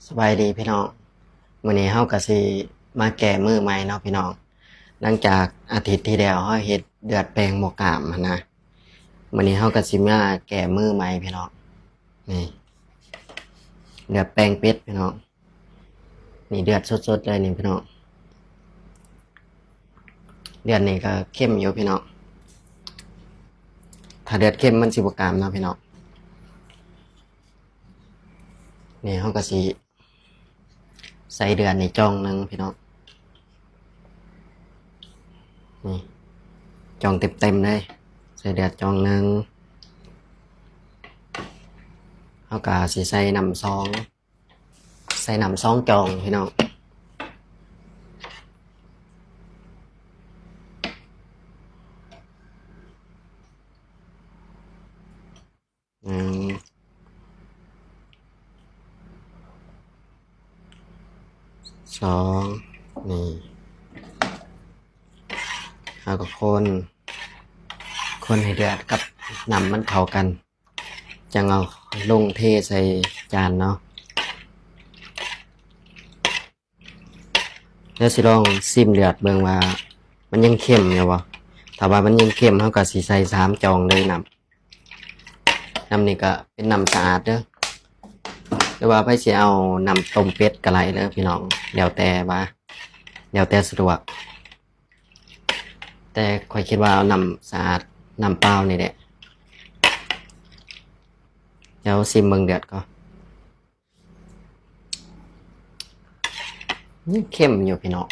ສະບາຍດີພີ່ນ້ອງ, ມື້ນີ້ເຮົາກໍຊິມາແກ້ມືໃໝ່ເນາະພີ່ນ້ອງ. ຫຼັງຈາກອາທິດທີ່ແລ້ວເຮົາເຮັດເລືອດແປງໝໍ້ກ້າມຫັ້ນນະ, ມື້ນີ້ເຮົາກໍຊິມາແກ້ມືໃໝ່ພີ່ນ້ອງ. ນີ້ເລືອດແປງເປັດພີ່ນ້ອງ, ນີ້ເລືອດສົດໆເລີຍນີ້ພີ່ນ້ອງ. ເລືອດນີ້ກໍເຄັມຢູ່ພີ່ນ້ອງ, ຖ້າເລືອດເຄັມມັນຊິບໍ່ກ້າມເນາະພີ່ນ້ອງ. ນີ້ເຮົາກໍຊິໃສ່ເລືອດນີ້ຈ່ອງໜຶ່ງພີ່ນ້ອງ, ນີ້ຈ່ອງເຕັມໆເລີຍ, ໃສ່ເລືອດຈ່ອງໜຶ່ງ. ເຮົາກໍຊິໃສ່ນ້ຳສອງ, ໃສ່ນ້ຳສອງຈ່ອງພີ່ນ້ອງ. ໜຶ່ງ ສອງ ນີ້ ເຮົາກໍຄົນ ຄົນໃຫ້ເລືອດກັບນ້ຳມັນເຂົ້າກັນ, ຈັ່ງເອົາລົງເທໃສ່ຈານເນາະ. ແລ້ວຊິລອງຊີມເລືອດເບິ່ງວ່າມັນຍັງເຄັມຢູ່ບໍ່. ຖ້າວ່າມັນຍັງເຄັມ ເຮົາກໍຊິໃສ່ສາມຈອງເລີຍນ້ຳ. ນ້ຳນີ້ກໍເປັນນ້ຳສະອາດເດີ້ ຫຼືວ່າໃຜຊິເອົານ້ຳຕົ້ມເປັດກໍໄດ້ເດີ້ພີ່ນ້ອງ, ແລ້ວແຕ່ວ່າ ແລ້ວແຕ່ສະດວກ, ແຕ່ຂ້ອຍຄິດວ່າເອົານ້ຳສະອາດ ນ້ຳເປົ່ານີ້ແຫຼະ. ດຽວຊີມເບິ່ງເລືອດກ່ອນ. ຍັງເຄັມຢູ່ພີ່ນ້ອງ,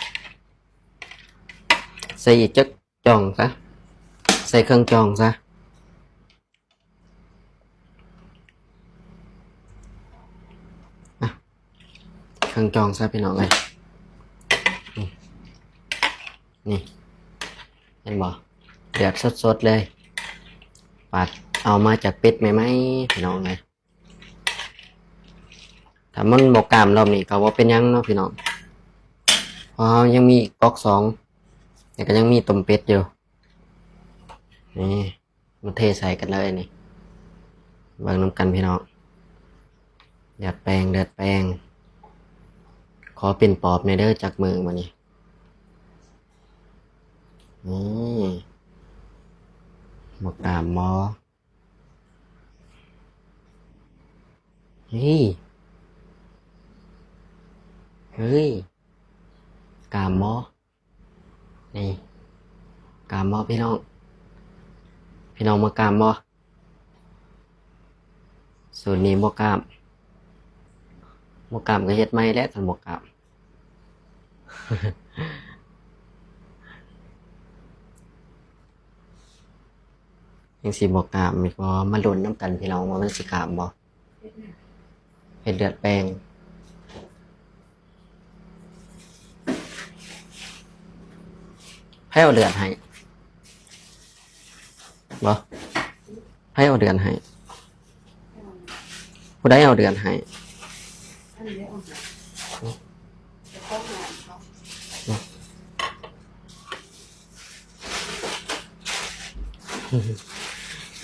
ໃສ່ອີກຈັກຈອງຊະ, ໃສ່ເຄິ່ງຈອງຊະ. ອ່ະ ເຄິ່ງຈອງຊະພີ່ນ້ອງເອີຍ. ນີ້ ນີ້ ເຫັນບໍ່? ເດືອດສົດໆເລີຍ, ປາດເອົາມາຈາກເປັດໃໝ່ໆ ພີ່ນ້ອງເອີຍ. ຖ້າມັນບໍ່ກ້າມລອບນີ້ກໍບໍ່ເປັນຫຍັງເນາະພີ່ນ້ອງ, ເພາະເຮົາຍັງມີກອກສອງ ແລ້ວກໍຍັງມີຕົ້ມເປັດຢູ່. ນີ້ ມາເທໃສ່ກັນເລີຍນີ້, ເບິ່ງນຳກັນພີ່ນ້ອງ. ເລືອດແປງ ເລືອດແປງ, ຂໍເປັນປອບແດ່ເດີ້ຈັກມື້ມື້ນີ້. ນີ້ ບໍ່ກ້າມບໍ່? ເຮີ້ຍ ເຮີ້ຍ ກ້າມບໍ່? ນີ້ ກ້າມບໍ່ພີ່ນ້ອງ? ພີ່ນ້ອງວ່າກ້າມບໍ່? ສູດນີ້ບໍ່ກ້າມ, ບໍ່ກ້າມກໍເຮັດໃໝ່ແຫຼະ ຄັນບໍ່ກ້າມ. ຍັງຊິບໍ່ກ້າມອີກບໍ່? ມາລຸ້ນນຳກັນພີ່ນ້ອງ ວ່າມັນຊິກ້າມບໍ່? ເຮັດເລືອດແປງ. ໃຜເອົາເລືອດໃຫ້? ບໍ່? ໃຜເອົາເລືອດໃຫ້? ຜູ້ໃດເອົາເລືອດໃຫ້?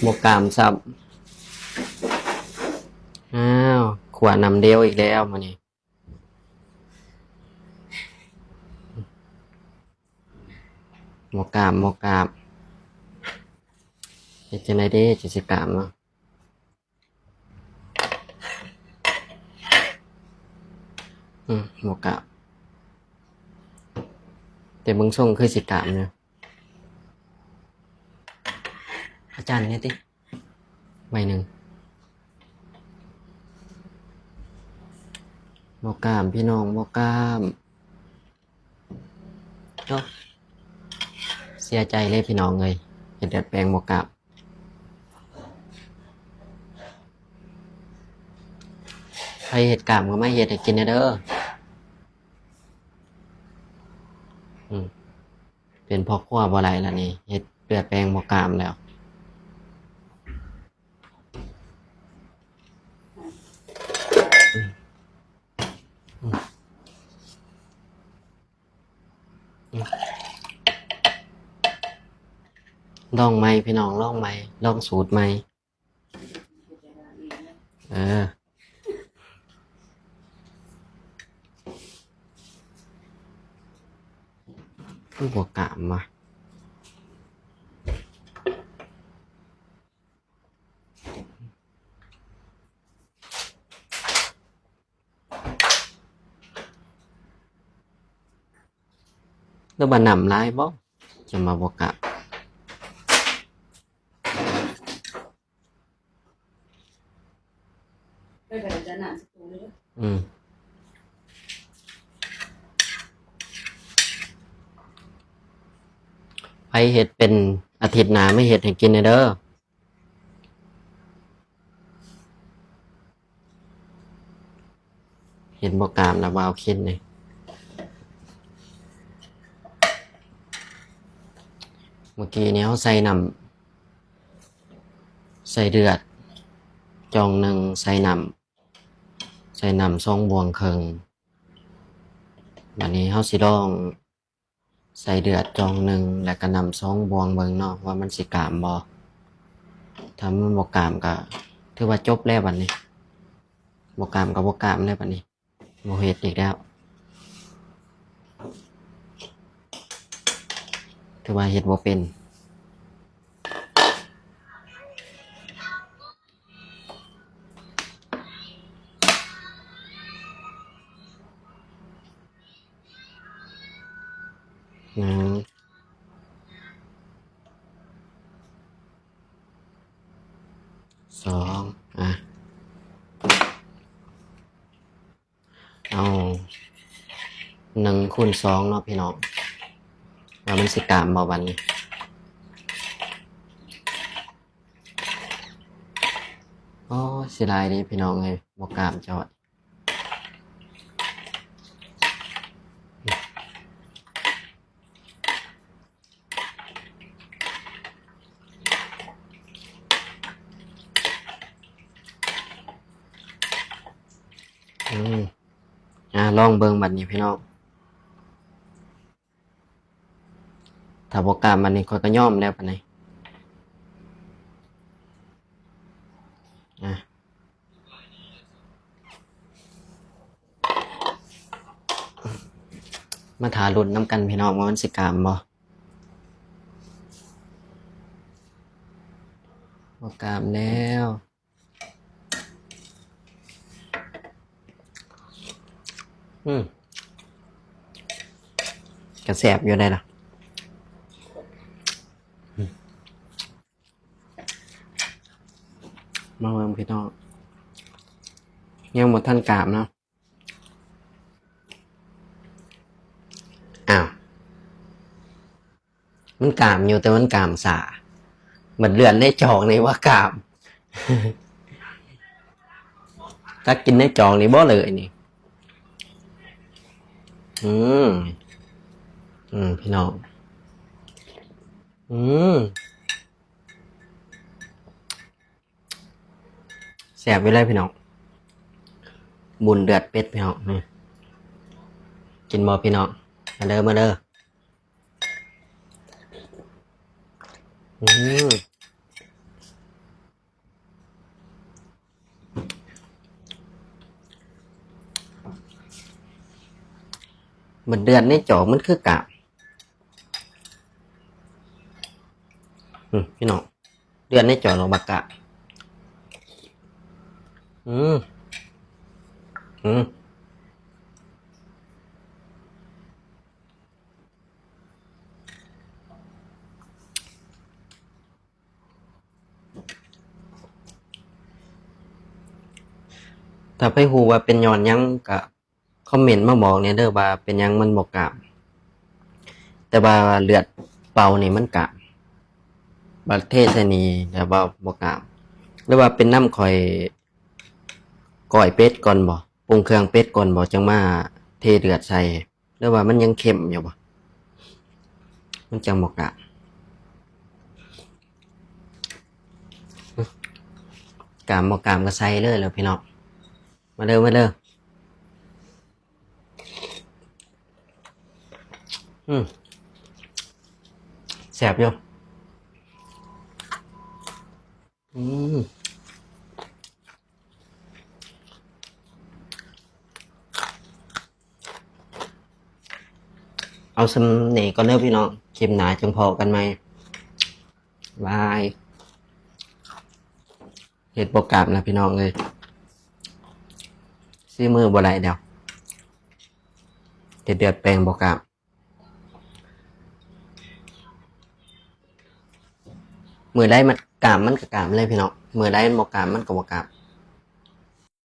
ບໍ່ກ້າມຊ້ຳ. ອ້າວ ຂົ້ວນ້ຳດຽວອີກແລ້ວມື້ນີ້. ບໍ່ກ້າມ ບໍ່ກ້າມ. ເຮັດຈັ່ງໃດເດ້ ຈັ່ງຊິກ້າມເນາະ? ອືມ ບໍ່ກ້າມ, ແຕ່ເບິ່ງຊົງຄືຊິກ້າມຢູ່. ອາຈານນີ້ຕິ ໃບໜຶ່ງ. ບໍ່ກ້າມ ພີ່ນ້ອງ ບໍ່ກ້າມ. ໂອ້ ເສຍໃຈເລີຍພີ່ນ້ອງເອີຍ, ເຮັດເລືອດແປງບໍ່ກ້າມ. ໃຜເຮັດກ້າມກໍມາເຮັດໃຫ້ກິນແດ່ເດີ້. ອືມ ເປັນພໍ່ຄົວບໍ່ໄດ້ລະນີ້, ເຮັດເລືອດແປງບໍ່ກ້າມແລ້ວ. ລອງໃໝ່ພີ່ນ້ອງ ລອງໃໝ່ ລອງສູດໃໝ່. ເອີ. ມັນບໍ່ກາມວະ ຫຼືວ່ານ້ຳຫຼາຍບໍ່ ຈັ່ງວ່າບໍ່ກາມ. ອືມ ໃຜເຮັດເປັນ ອາທິດໜ້າມາເຮັດໃຫ້ກິນແດ່ເດີ. ເຮັດບໍ່ກາມລະ ບ່າວເຄັນນີ້. ເມື່ອກີ້ນີ້ເຮົາໃສ່ນ້ຳ ໃສ່ເລືອດຈອງໜຶ່ງ ໃສ່ນ້ຳ ໃສ່ນ້ຳສອງບ່ວງເຄິ່ງ. ບາດນີ້ເຮົາຊິລອງໃສ່ເລືອດຈອງໜຶ່ງ ແລ້ວກະນ້ຳສອງບ່ວງເບິ່ງເນາະ ວ່າມັນຊິກາມບໍ່. ຖ້າມັນບໍ່ກາມກະຖືວ່າຈົບແລ້ວບາດນີ້ ບໍ່ກາມກະບໍ່ກາມແລ້ວບາດນີ້. ບໍ່ເຮັດອີກແລ້ວ ຖືວ່າເຮັດບໍ່ເປັນ. ໜຶ່ງ ສອງ ອະ ເອົາ ໜຶ່ງຄູນສອງເນາະພີ່ນ້ອງ ວ່າມັນຊິກາມບໍ່ບາດນີ້. ໂອ້ຍ ເສຍດາຍເດ້ພີ່ນ້ອງເອີຍ ບໍ່ກາມຈ້ອຍ. ອືມ ອາ ລອງເບິ່ງບາດນີ້ພີ່ນ້ອງ. ຖ້າບໍ່ກ້າມບາດນີ້ ຂ້ອຍກໍຍອມແລ້ວບາດນີ້. ອາ ມາຖ້າລຸ້ນນຳກັນພີ່ນ້ອງ ວ່າມັນຊິກ້າມບໍ່? ບໍ່ກ້າມແລ້ວ. ອືມ ກະແຊບຢູ່ໄດ໋ລະ. ອືມ ມາເບິ່ງພີ່ນ້ອງ ຍັງບໍ່ທັນກ້າມເນາະ. ອ້າວ ມັນກ້າມຢູ່ ແຕ່ມັນກ້າມຊ້າ. ບັດເລືອດໃນຈອກນີ້ວ່າກ້າມ. ຕັກກິນໃນຈອກນີ້ບໍ່ເລີຍນີ້. ອືມ ອືມ ພີ່ນ້ອງ ອືມ. ແຊບຢູ່ເລີຍພີ່ນ້ອງ ບຸນເລືອດເປັດພີ່ນ້ອງ. ນີ້ ກິນບໍ່ພີ່ນ້ອງ? ມາເດີ ມາເດີ. ອືມ ມັນເດືອດໃນຈອກມັນຄືກະ ອືມ ພີ່ນ້ອງ ເດືອດໃນຈອກເນາະ ບັກກະ ອືມ ອືມ. ຖ້າໃຜຮູ້ວ່າເປັນຍ້ອນຫຍັງກະຄອມເມັນມາບອກແດ່ເດີວ່າເປັນຫຍັງມັນບໍ່ກ້າມ. ແຕ່ວ່າເລືອດເປົ່ານີ້ມັນກ້າມ ບາດເທໃສ່ນີ້ແລ້ວວ່າບໍ່ກ້າມ ຫຼືວ່າເປັນນຳຂ້ອຍ ກ້ອຍເປັດກ່ອນບໍ່ ປຸງເຄື່ອງເປັດກ່ອນບໍ່ ຈັ່ງມາເທເລືອດໃສ່. ຫຼືວ່າມັນຍັງເຄັມຢູ່ບໍ່? ມັນຈັ່ງບໍ່ກ້າມ ກ້າມບໍ່ກ້າມກໍໃສ່ເລີຍແຫຼະພີ່ນ້ອງ. ມາເດີ ມາເດີ. ອືມ ແຊບຢູ່. ອືມ ອ ເອົາສ່ຳນີ້ກ່ອນເດີພີ່ນ້ອງ, ຄລິບໜ້າຈຶ່ງພໍ້ກັນໃໝ່. ບາຍ. ເຮັດບໍ່ກາບແລ້ວພີ່ນ້ອງເອີຍ, ສີມືບໍ່ໄດ້ແລ້ວ, ເຮັດດຽວແປງບໍ່ກາບ. ມື້ໃດມັນກາບມັນກໍກາບເລີຍພີ່ນ້ອງ, ມື້ໃດມັນບໍ່ກາບມັນກໍບໍ່ກາບ.